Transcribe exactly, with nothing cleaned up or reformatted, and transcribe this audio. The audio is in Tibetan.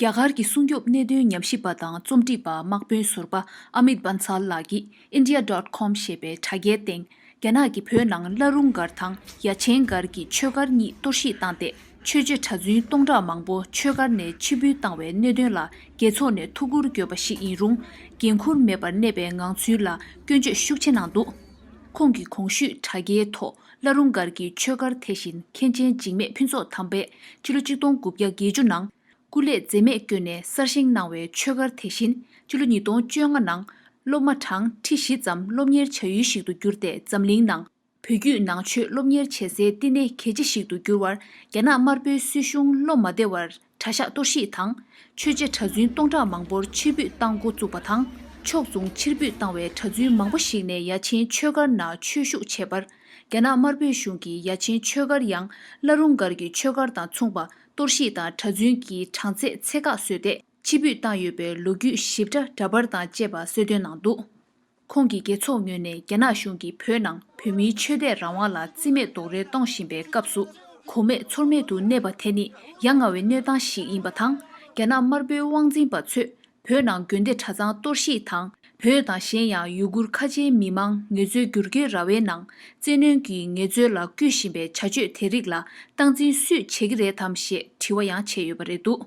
རྒྱ་གར་གྱི་སྲུང་སྐྱོབ་གནད་དོན་ཉམས་ཞིབ་པ་དང་རྩོམ་སྒྲིག་པ་དམག་དཔོན་ཟུར་པ་ཨ་མིད་བན་སལ་ལགས་ཀྱིས་India dot com ཞེས་པའི་དྲ་རྒྱའི་སྟེང་། རྒྱ་ནག་གིས་བོད་ནང་བླ་རུང་སྒར་དང་ཡ་ཆེན་སྒར་གྱི་ཆོས་སྒར་གཉིས་གཏོར་བཤིག་བཏང་སྟེ། ཆོས་བྱེད་གྲྭ་བཙུན་སྟོང་ཕྲག་མང་པོ་ཆོས་སྒར་ནས་ཕྱིར་འབུད་བཏང་བའི་གནད་དོན་ལ། རྒྱལ་ཚོགས་ནས་ཐུགས་ཁུར་བསྐྱོན་པ་ཞིག་ཡིན་རུང་། འགན་འཁུར་མེད་པར་གནས་པའི་ངང་ཚུལ་ལ་སྐྱོན་བརྗོད་ཤུགས་ཆེ་གནང་འདུག་ཁོང་གིས་གོང་ཞུས་དྲ་རྒྱའི་ཐོག་བླ་རུང་སྒར་གྱི་ཆོས་སྒར་དེ་བཞིན་མཁན་ཆེན་འཇིགས་མེད་ཕུན་ཚོགས་དམ་པས་ཕྱི་ལོ་ཆིག་སྟོང་དགུ་བརྒྱ་བརྒྱད་ཅུ་ནང་སྐུ་ལས་འཛེམ་མེད་བསྐྱོན་ནས་གསར་བཞེངས་གནང་བའི་ཆོས་སྒར་དེ་བཞིན་ཕྱི་ལོ་ཉིས་སྟོང་བཅོ་ལྔ་ནང་སློབ་མ་གྲངས་ཁྲི་བཞི་ཙམ་སློབ་གཉེར་བྱ་ཡུལ་ཞིག་ཏུ་གྱུར་ཏེ། འཛམ་གླིང་ནང་བོད་བརྒྱུད་ནང་ཆོས་སློབ་གཉེར་བྱེད་སའི་བསྟི་གནས་གལ་ཆེ་ཞིག་ཏུ་གྱུར་བར། རྒྱ་ནག་དམར་པོའི་སྲིད་གཞུང་བློ་མ་བདེ་བར་གྲྭ་ཤག་གཏོར་བཤིག་དང་། ཆོས་བྱེད་གྲྭ་བཙུན་སྟོང་ཕྲག་མང་པོར་ཕྱིར་འབུད་བཏང་འགོ་བཙུགས་པ་དང་། ཕྱོགས་མཚུངས་ཕྱིར་འབུད་བཏང་བའི་གྲྭ་བཙུན་མང་པོ་ཞིག་ནས་ཡ་ཆེན་ཆོས་སྒར་ནང་ཆོས་ཞུགས་བྱས་པར། རྒྱ་ནག་དམར་པོའི་གཞུང་གིས་ཡ་ཆེན་ཆོས་སྒར་ཡང་བླ་རུང་སྒར་གྱི་ཆོས་སྒར་དང་མཚུངས་པ་གཏོར་བཤིག་དང་གྲྭ་བཙུན་གྱི་གྲངས་ཚད་ཚད་བཀག་བཟོས་ཏེ། ཕྱིར་འབུད་བཏང་ཡོད་པའི་ལོ་རྒྱུས་ཞིབ་ཕྲ་འདྲ་པར་དང་བཅས་པ་གསལ་སྟོན་གནང་འདུག་ཁོང་གིས་རྒྱལ་ཚོགས་ངོས་ནས་རྒྱ་ནག་གཞུང་གིས་བོད་ནང་བོད་མིའི་ཆོས་དད་རང་དབང་ལ་བརྩི་མེད་རྡོག་རོལ་གཏོང་བཞིན་པའི་སྐབས་སུ། གོ་མེད་ཚོར་མེད་དུ་གནས་པ་དེ་ནི་ཡ་ང་བའི་གནས་སྟངས་ཤིག་ཡིན་པ་དང་། རྒྱ་ནག་དམར་པོའི་དབང་འཛིན་པ་ཚོས་བོད་ནང་དགོན་སྡེ་གྲྭ་ཚང་གཏོར་བཤིག་དང་། བོད་དང་གཞན་ཡང་ཡུ་གུར་ཁ་ཆེའི་མི་མང་ངལ་རྩོལ་བསྒྱུར་བཀོད་ར་བའི་ནང་བཙན་གནོན་གྱི་ངལ་རྩོལ་ལ་བསྐུལ་བཞིན་པའི་བྱ་སྤྱོད་དེ་རིགས་ལ་སྟངས་འཛིན་སུས་བྱེད་ཀྱི་རེད་དམ་ཞེས་དྲི་བ་ཡང་བྱས་ཡོད་པ་རེད་འདུག